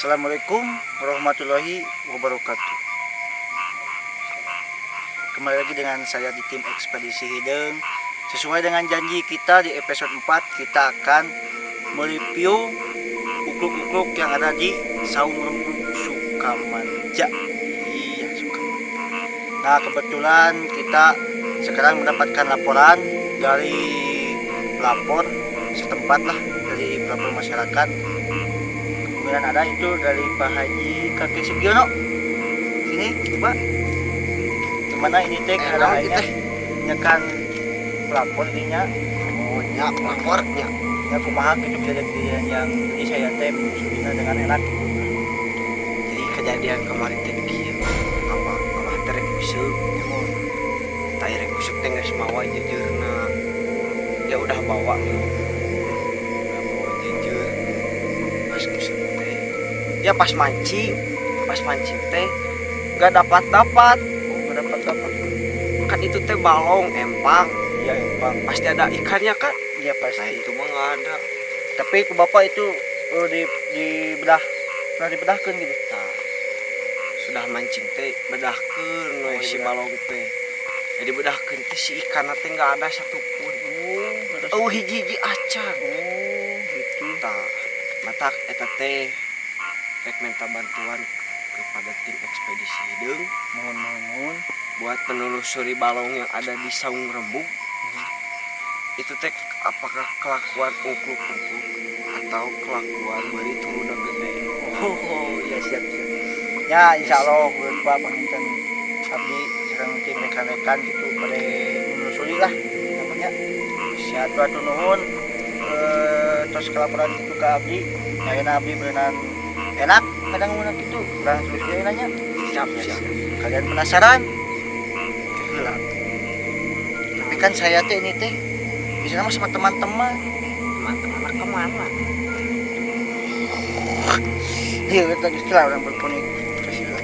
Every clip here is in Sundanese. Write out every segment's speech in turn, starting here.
Assalamualaikum warahmatullahi wabarakatuh. Kembali lagi dengan saya di tim Ekspedisi Hideung. Sesuai dengan janji kita di episode 4, kita akan mereview ukluk-ukluk yang ada di Saung Rembug Sukamanja. Iya, Sukamanja. Nah, kebetulan kita sekarang mendapatkan laporan dari pelapor setempat lah, dari pelapor masyarakat. Kemudian ada itu dari Pak Haji Kakek Sugiono. Sini, coba. Gimana ini teh keadaannya? Teh. Nyekan pelapor ininya. Oh, nya pelapornya. Ya, kumaha gitu kejadian yang jadi saya teh menyusulinya dengan enak gitu. Jadi kejadian kemarin teh kieu. Apa abah teh rek nguseup. Tah, rek nguseup teh geus mawa jejeurna. Ya udah bawa nih. Udah bawa jejer. Pas nguseup teh. Ya pas mancing teh gak dapat dapat. Oh, nggak dapat dapat. Kan itu teh balong empang. Iya, empang. Pasti ada ikannya kan? Iya, pasti. Nah, itu mah nggak ada. Tapi ku bapak itu di bedah, pernah dibedahkan gitu. Nah, sudah mancing teh bedahkeun we Oh, si dibedah. Balong teh. Jadi bedahkeun teh si ikan teh nggak ada satupun. Oh, nggak ada. Oh, hiji-hiji acan. Oh, gitu. Tah, matak eta teh rek minta bantuan kepada tim Ekspedisi Hideung Mohon, mohon, mohon. Buat menelusuri balong yang ada di Saung Rembug. Itu teh apakah kelakuan ungkluk-ungkluk atau kelakuan beri turuna gede? Oh, iya, siap, siap. Ya, insya Allah buat Pak panginten abdi sekarang tim rekan-rekan gitu pada menelusuri lah namanya. Ya, hatur nuhun terus kelaporan gitu ke abdi. Ya, enak abdi berenang enak kadang ngomong gitu kurang terus dia nanya. Siap, Ya, siap. Kalian penasaran? Gila. Tapi kan saya teh ini teh bisa sama teman-teman. Teman-teman kemana? Iya, kita istilah orang berponik. Kasih lah.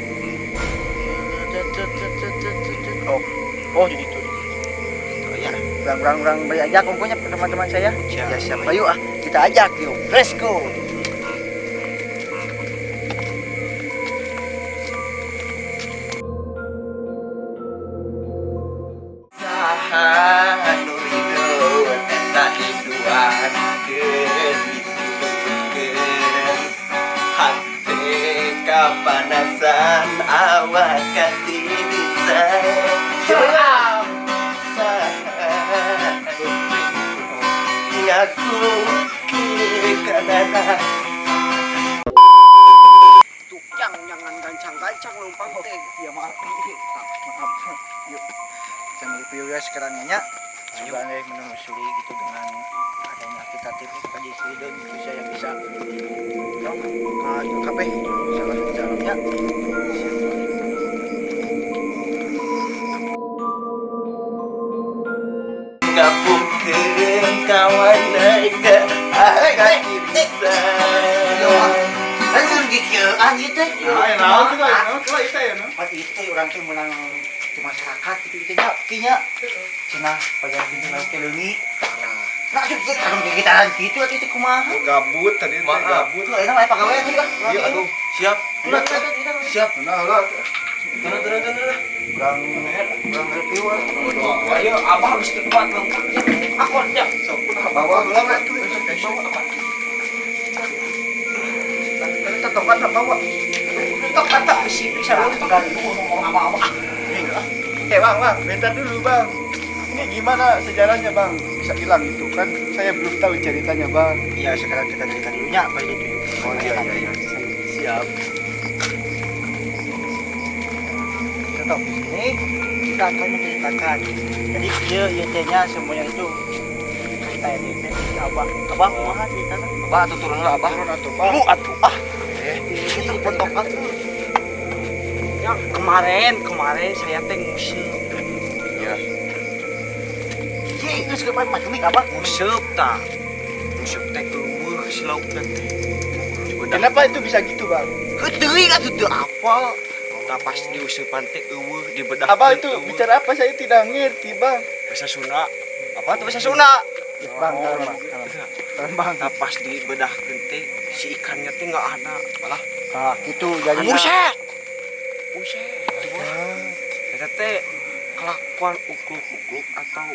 Oh, oh, jadi itu. Oh ya. Orang orang orang beri ajak pokoknya teman-teman saya. Siap. Ya, siap. Ayo ah, kita ajak yuk. Let's go. Saha anu ridho eta diduankeun, ditilukeun, hate kapanasan, awak katirisan. Saha anu ridho ngaku ke Tuh, yang jangan gancang-gancang leumpang teh. Ya, maaf. Maaf. Yuk. Kita mereview ya sekarang nya. Sudah ada yang menelusuri gitu dengan adanya kita tim Ekspedisi Hideung gitu saya bisa dong ke UKP salah jalannya. Ngapungkeun kawan naga katirisan. Anjir gitu, anjir teh. Nah, naon tuh, naon tuh, itu ya, no? Pas itu orang teh menang di masyarakat gitu gitu nya, kinya. Cenah pada pintu laut teh leungit. Nah, gitu anu gitaran gitu atuh itu kumaha? Gabut tadi teh, gabut. Tuh enak aya pagawean ieu ah. Iya, aduh, siap. Udah, udah, udah, udah. Siap. Nah, lah. Turun, turun, turun, turun. Urang urang review ah. Ayo, abah harus kuat leumpang. Akornya. Sok, bawa heula we tuh. Bawa apa? Kita tongkat tak bawa. Tok kata bisi bisa leumpang ngomong apa-apa. Eh, Bang, Bang, bentar dulu, Bang. Ini gimana sejarahnya, Bang? Bisa hilang itu kan? Saya belum tahu ceritanya, Bang. Iya, sekarang kita cerita dulu nya apa itu yuk. Oh, iya iya iya. Siap. Tetap di sini kita akan menceritakan. Jadi iya iya tehnya semuanya itu cerita ini teh si Abah. Abah kumaha ceritana? Abah atuh turun lah, Abah. Turun atuh, Bang. Lu atuh ah. Itu potongan tuh. Ya, kemarin kemarin saya teh nguseup. Iya. Iya, geus kemarin mah kemik Abah. Nguseup tah. Nguseup teh keluar si laukna teh. Kenapa itu bisa gitu, Bang? Heuh teuing atuh teu apal. Tah pas diuseupan teh eueuh dibedah. Abah itu bicara apa saya tidak ngerti, Bang. Bahasa Sunda. Apa tuh bahasa Sunda? Bang, tolong, Bang. Tolong, Bang. Tah pas dibedahkeun teh Si ikannya teh nggak ada. Malah. Nah, gitu jadi. Buset. Buset. Eta teh kelakuan ukluk-ukluk atau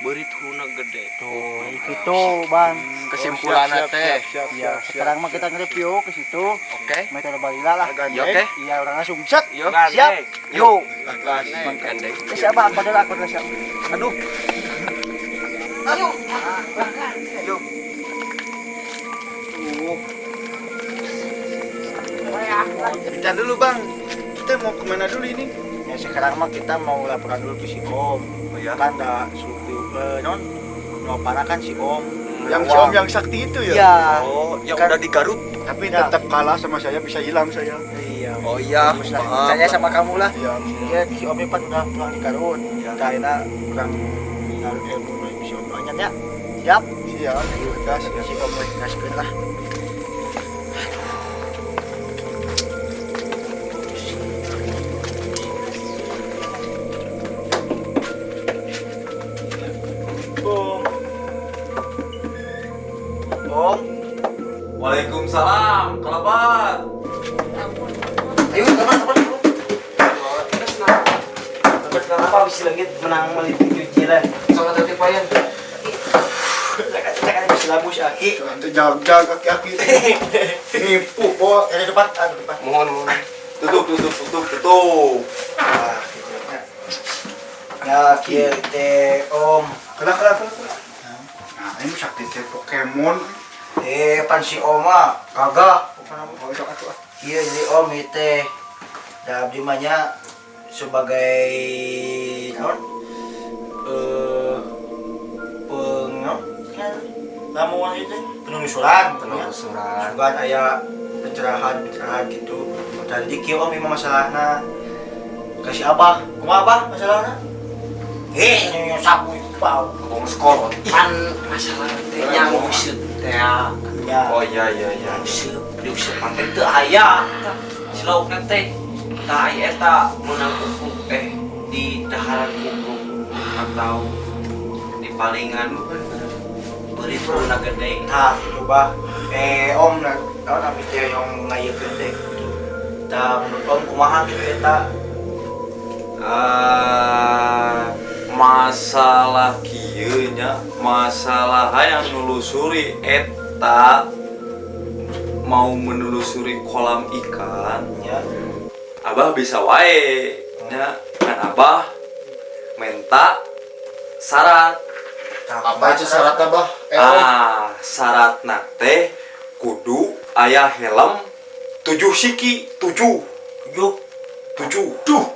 beurit huluna gede. Tuh, gitu, Bang. Kesimpulannya teh. Ya, sekarang mah kita nge-review ke situ. Oke. Metode balila lah. Ya, oke. Iya, orang langsung set. Yo. Siap. Yuk. Gandeng. Siapa? Aku adalah siap. Aduh. Ayo. Yuk. Bentar dulu, Bang. Kita mau kemana dulu ini? Ya sekarang mah kita mau laporan dulu ke si Om. Oh ya. Kan da non nopana kan si Om. Yang si Om yang sakti itu ya? Iya. Oh, yang Kan- udah di Garut. Tapi Ya. tetap kalah sama saya, bisa hilang saya. Iya. Oh iya. Bagus lah. Percaya sama kamu lah. Iya. Iya, si Om ini kan udah pulang di Garut. Iya. Kita enak kurang ngaruh ilmu si Om banyak ya. Siap. Siap. Gas. Si Om gaskeun lah. Om. Om. Waalaikumsalam, kelabat. Ayo, teman-teman. Terus kenapa bisa leungit menang meuli cuciran? Sangat hati payan. Kita kan bisa labu si Aki. Nanti jaga kaki-kaki. Nipu, bawa. Dari depan, aduh depan. Mohon, mohon. Tutup, tutup, tutup, tutup. Ah, gitu ya. Ya, kieu teh Om. Kenapa, kenapa, kenapa? Nah, ini sakti teh Pokemon. Pan si Om mah kagak. Oh, sok atuh ah. Iya, jadi Om ieu teh da abdi mah nya sebagai naon? Peng naon? Lamun ieu teh penelusuran, Penelusuran. Sugan aya pencerahan-pencerahan gitu. Tadi kieu Om ieu mah masalahna. Kasih Abah, kumaha Abah masalahna? Nyonya sapu bau. Ngomong skor. Pan masalah teh nya nguseup teh. Ya. Oh iya iya iya. Nguseup, diuseupan teh teu aya. Si laukna teh tah aya eta meunang ukluk di daharan ukluk atau di palingan beurit huluna gede. Tah, coba Om nah, naon abdi teh yang ngayekeun teh gitu. Tah menurut Om kumaha gitu eta? Masalah kieu nya, masalah hayang nelusuri eta mau menelusuri kolam ikan. Ya. Abah bisa wae nya, kan Abah minta syarat. Tah, Apa itu syarat Abah? Om. Ah, syaratna teh kudu aya helm 7 siki, 7. 7. 7. Duh,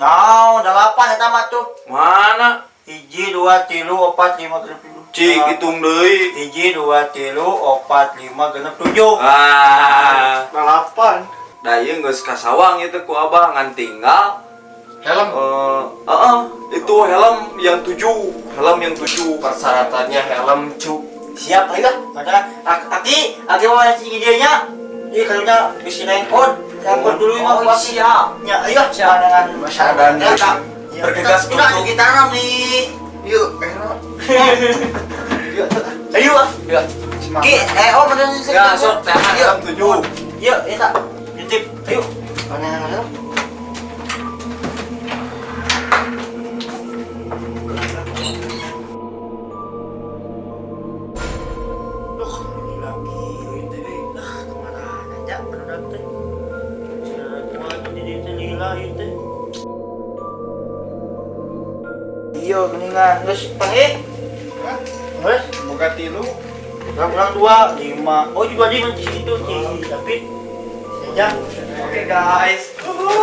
Naon, 8 eta mah tuh. mana? 1 2 3 4 5 6 7. Cik hitung deui. 1 2 3 4 5 6 7. Ah, 8. da ieu geus kasawang ieu teh ku Abah ngan tinggal Helm. Itu helm yang 7, helm yang 7. Persyaratannya helm cu. Siap ayo lah. Katakan Aki, Aki mau nasi dia nya. Ih, kalau bisa rengkot, rengkot dulu mah Oh, siap. Ya, ayo siap dengan Masyarakat. Ya, Bergegas kita, untuk- kita tanam nih. Yuk, era. Yuk, ayo ah. Ya. Ki, Om ada Ya, sok teh. Yuk, Helm 7. yuk, eta. Nitip, ayo. Mana helm? Duh, ini lagi ini. Ah, kemana aja barudak teh. Kumaha di dieu teh lila ieu teh. Iya, geningan. Geus panggih. Hah? Geus. Boga 3. Kurang 2, 5. Oh, juga di nanti situ, Ci. Tapi ya. Oke guys.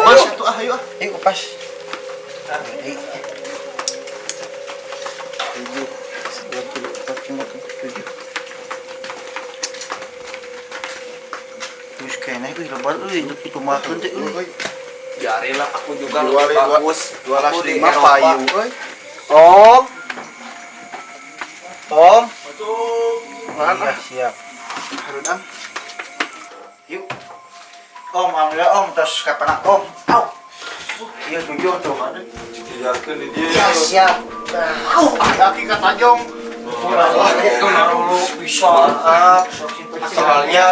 Mas, atuh ah, ayo ah. Ayo pas. 7, 2, 3, 4, 5, 7. Terus kayaknya euy lebar euy itu makan teh euy. Biarin lah aku juga Dua lebih dua- bagus. Dua Aku di lima Eropa. payu euy. Om. Om. Mana? Iya, siap. Harudang. Yuk. Om, alhamdulillah Om, terus kapan Om? Au. Iya, jujur tuh. Dijarkeun di dieu. Ya, siap. Au. Aki katajong. Itu dulu bisa. Maaf, Soalnya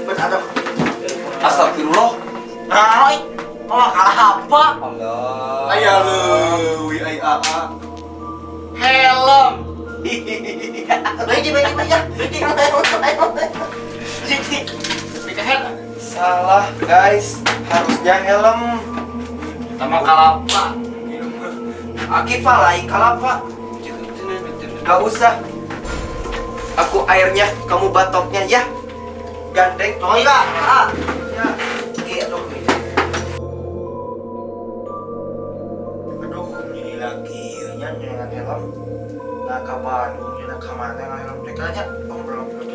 Cepet ada. Astagfirullah. Nah, oh kalah apa? Allah. Aya leuwih ai aa. Helm. Bagi bagi bagi ya. Bagi. Bagi. Salah, guys. Harusnya helm. Sama kalapa. Aki palai kalapa. Gak usah. Aku airnya, kamu batoknya ya. Gandeng. Tolong ya. Ah. Ya. Iya, dong. Aduh, ini lagi nya dengan helm. Nah, ke Bandung, nah ke mana dengan helm teh nya? Oh, belum belum.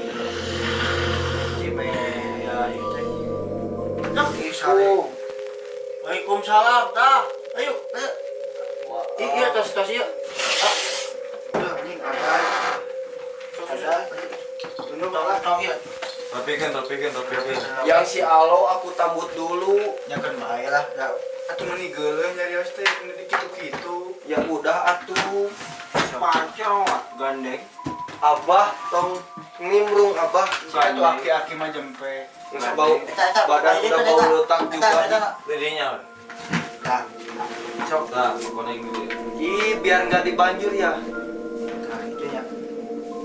Cime ya ieu teh. Nah, sare. Waalaikumsalam, dah. Ayo, ayo. Iya, tos tos ieu. Ah. Duh, anjing ada. Ada. Tunggu lah, tong ieu. Rapikan, rapikan, rapikan. Yang si Alo aku tambut dulu. Ya kan bahaya lah. Dah. Atuh meni geuleuh nyarios teh meni kitu-kitu. Ya udah atuh. Pancong gandeng. Abah tong nimbrung abah. Atuh aki-aki mah jempe. Geus bau badan udah bau letak juga. Dedinya. Nah, Sok. Nah, pokoknya ini dia. Ih, biar nggak dibanjur ya. Nah, itu nya.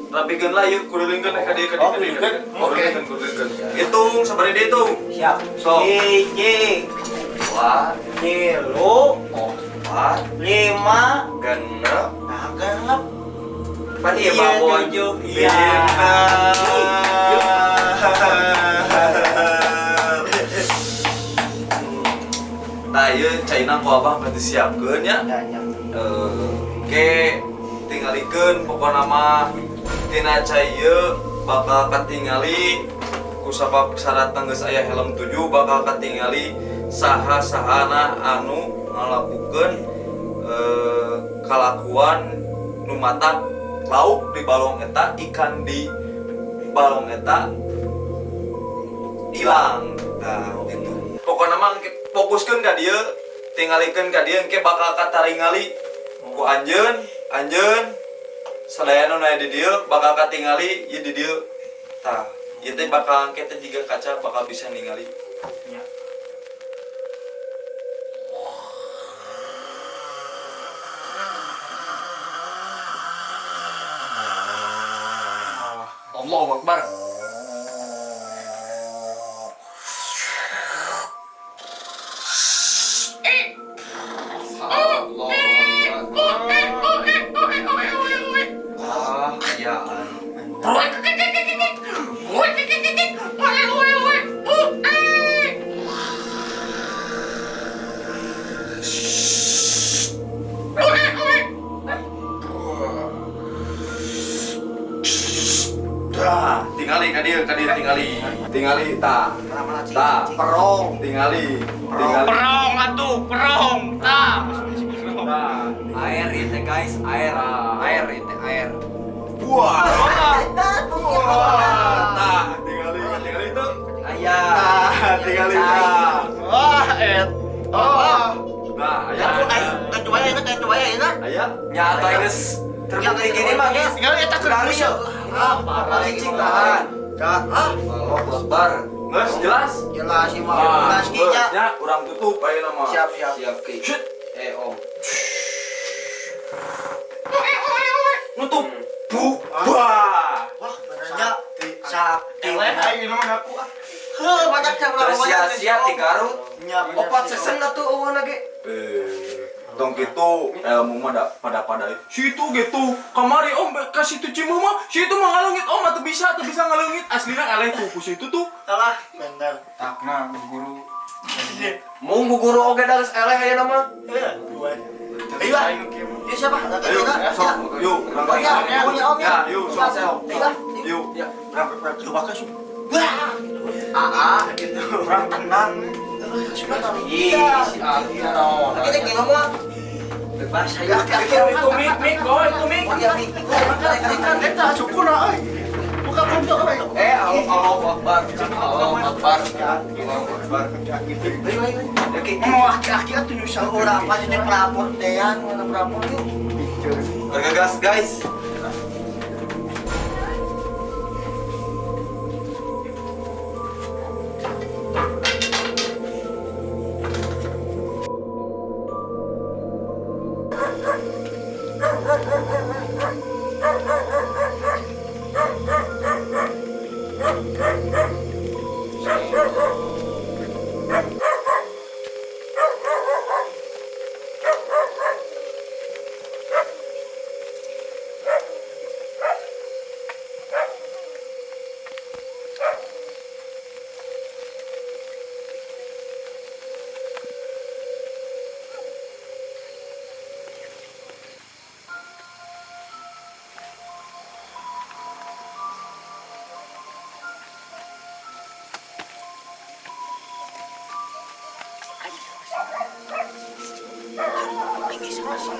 Rapikeun lah yuk, kurilingkeun ka dieu ka dieu. Oh, kurilingkeun. Oke, kurilingkeun. Hitung, sabari dihitung. Siap. Sok. Hiji, Dua, tilu, empat, lima, genep. nah genep. Pan iya babon. Tujuh, iya. Nah, ieu caina ku abah mah disiapkeun nya. Ya, ya. Ke tingalikeun pokona mah tina cai ieu bakal katingali ku sabab syaratna geus aya helm 7 bakal katingali saha-sahana anu ngalakukeun kalakuan nu matak lauk di balong eta, ikan di balong eta hilang. Nah, gitu. Pokokna mah fokuskeun ka dieu, tingalikeun ka dieu engke bakal kataringali ku anjeun, anjeun sadayana nu aya di dieu bakal katingali ieu di dieu. Tah, ieu teh bakal engke teh jiga kaca bakal bisa ningali. Ya. Allahu Akbar. Allahu Akbar. Ah, ya. Tah, tingali ka dieu, ka dieu tingali. Tingali tah. Mana-mana cing. Tah, cing. Perong. Tingali, tingali. Perong atuh, perong. Tah. Tah. Air itu guys, air. Air itu air. Wah. Wah. Tah, tingali, tingali itu. Ayah. Tah, tingali tah. Wah, et. Oh. Nah, aya. Atuh aya enak, atuh aya enak. Aya. Nyata geus terbukti gini mah guys. Tinggal eta keur Dari musuh. Ah, parah Cing tahan. Dah, ah, Allahu Akbar. Geus jelas? jelas sih mah. Ah, Jelas ki nya. nya urang tutup ayeuna mah. Siap, siap. Siap ki. Shit. Eh om. Nutup. Bu. Wah. Wah, benernya sakti. Eleh aing mah ngaku ah. Heuh, banyak yang Terus sia-sia ti Garut. Nya, Opat sesen atuh eueuh ge. Tong gitu ilmu mah da pada pada situ gitu kamari om kasih tuh cimuh mah situ mah ngalengit om atau bisa ngalengit aslina eleh tuh ku situ tuh Salah. Bener. Takna guru. Mung guru oge da geus eleh ayeuna mah. Heuh, dua. Ayo, ah. Yuk siapa? ayo sok yuk Oh ya, pokoknya om ya. ya yuk sok Ayo lah. yuk Ya. Coba ke Wah, gitu. Aa gitu. Kurang tenang. Ih, si Aki naon. Kita kayak ngomong. Bebas aja. Itu mik mik bawa itu mik. Oh iya, mik. Eta cukuna euy. Buka pintu euy. Eh, Allahu Akbar. Allahu Akbar. Allahu Akbar. Ayo, ayo. Ya ki. Mau aki-aki atuh nyusah Orang apa sih pelapor tean, mana pelapor yuk. Bergegas guys. Kasih.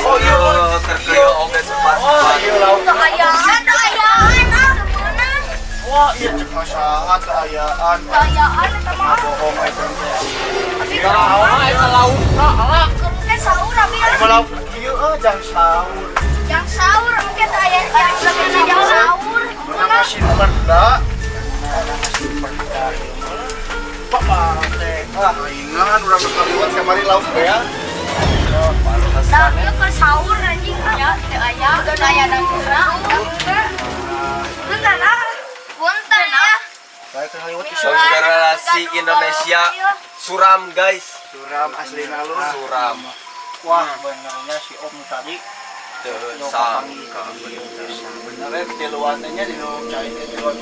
Oh iya, terkena oge sempat. Wah, iya cek masalah keayaan. Keayaan eta mah. Bohong eta teh. Naon eta lauk na Ke sahur abi. Ayo lauk kieu euy jang sahur. Jang sahur engke teh aya jang sahur. Mana mesin perda. Bapak teh. Ah, ingan urang kaliwat kamari lauk bea. Nah, ieu keur sahur anjing nya teu aya, teu aya dangdurna. Punten ah. Punten ya. Generasi Indonesia suram guys. Suram asli lu. Suram. Wah, benernya si Om tadi Tersangka. Benernya tiluannya di nu cai tiluan.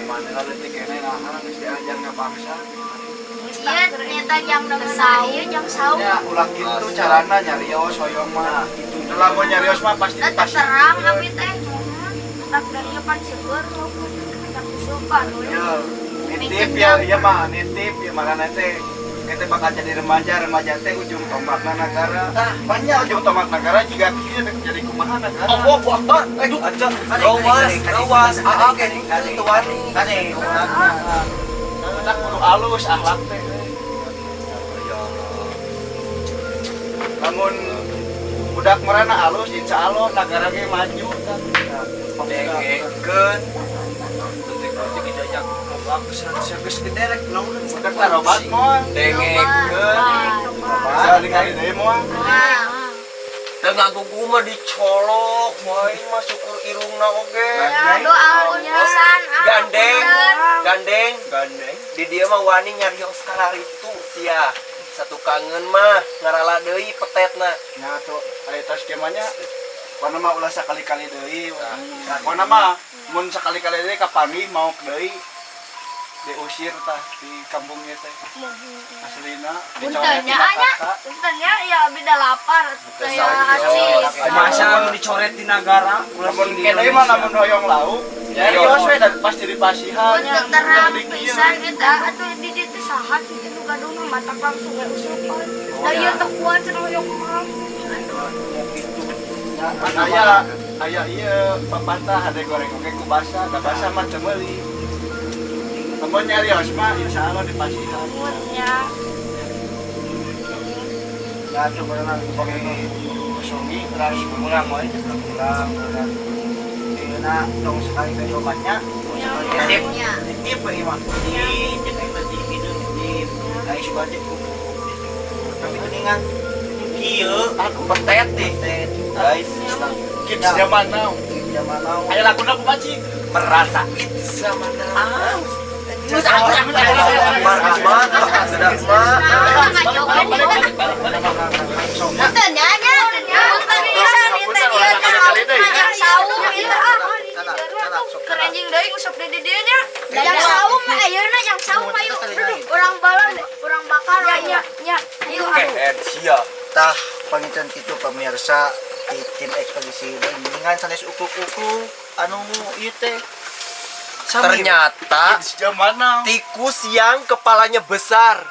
Mana leutik keneh naha geus diajar ka bangsa. Iya, ternyata jam sahur, iya jam sahur. Ya, ulah kitu carana nyarios hoyong mah. Lamun nyarios mah pasti pasti. Terang abi teh. Tak dari pan seueur tak usupan. Nitip ya, iya mah nitip ya marana teh. Kita bakal jadi remaja, remaja teh ujung tombakna negara. Banyak ujung tombak negara juga kieu jadi kumaha negara. Allahu Akbar. Aduh, aja. Rawas, rawas. Aa geuning teu wani. Kade, tak kudu alus akhlak teh. Lamun budak marana alus insya Allah negara ge maju tah. Dengekeun. Leutik-leutik dijajak bangsa geus gede rek naon budak tarobat moal. Dengekeun. Bisa ningali deui moal. Teu ngagugu mah dicolok wae mah syukur irungna oge. Aduh ampun pisan. Gandeng, gandeng, gandeng. Di dia mah wani nyarios kararitu sia. Satu kangen mah ngarala deui petetna. Nya atuh aya tos skemanya. Pokona mah ulah sakali-kali deui. Nah, pokona mah mun sakali-kali deui kapanggih maok deui diusir tah di kampungnya teh. Aslina Puntennya nya, puntennya ya abi da lapar saya acis. Masa dicoret di nagara ulah Lamun kene mah lamun hoyong lauk, nyarios we dan pasti dipasihan. Punten terang pisan eta atuh di dieu teh saha sih nu gaduhna matak langsung we usupan. Da ieu teh kuat cenah hoyong mah. Aya aya ieu papatah hade goreng oge ku basa, da basa mah teu meuli. Lamun nyarios mah insyaallah dipasihan. Puntennya. Ya coba nanti pakai kosongi terus pulang wae pulang pulang. Dina tong sekali ke obatnya. Nitip, nitip we mah. Nitip berarti gitu nitip. Ai subadik kudu. Tapi kuningan kieu Aku petet nih. Guys, Kids zaman now. Zaman now. Aya laguna kumaha cik? Merasa itu zaman now. Puntennya nya, punten pisan eta ieu teh jang saum ieu ah. Kerenjing deui usap di dieu nya. Jang saum ayeuna jang saum ayo. Urang balon, urang bakar nya nya. Ayo. Sia. Tah panginten kitu pemirsa di tim ekspedisi mendingan sanes ukluk-ukluk anu ieu teh. Ternyata tikus yang kepalanya besar,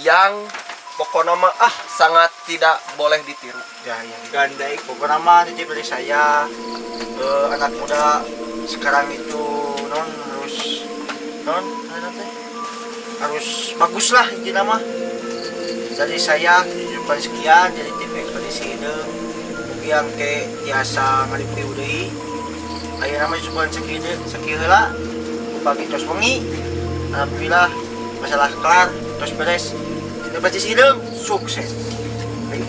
yang pokoknya mah sangat tidak boleh ditiru. Ya, ya. Gandai. Pokoknya mah titip dari saya anak muda sekarang itu non harus non harus bagus lah intinya mah. Jadi saya tujuan sekian jadi tim ekspedisi ini yang ke biasa ngareview deui. Ayeuna mah syukuran sakieu sakieu heula. Pagi tos wengi. Alhamdulillah masalah kelar, tos beres. Kita baca hideung sukses. Ayo.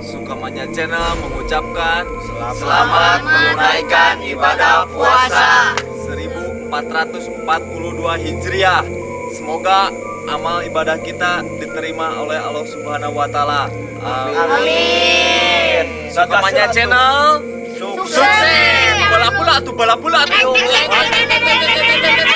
Sukamanya Channel mengucapkan selamat menunaikan ibadah puasa 1442 Hijriah. Semoga amal ibadah kita diterima oleh Allah Subhanahu wa taala. Amin. Sukamanya Channel Sukses. sukses. Bola pula tuh, bola pula tuh. Teng, teng, teng, teng, teng, teng, teng, teng.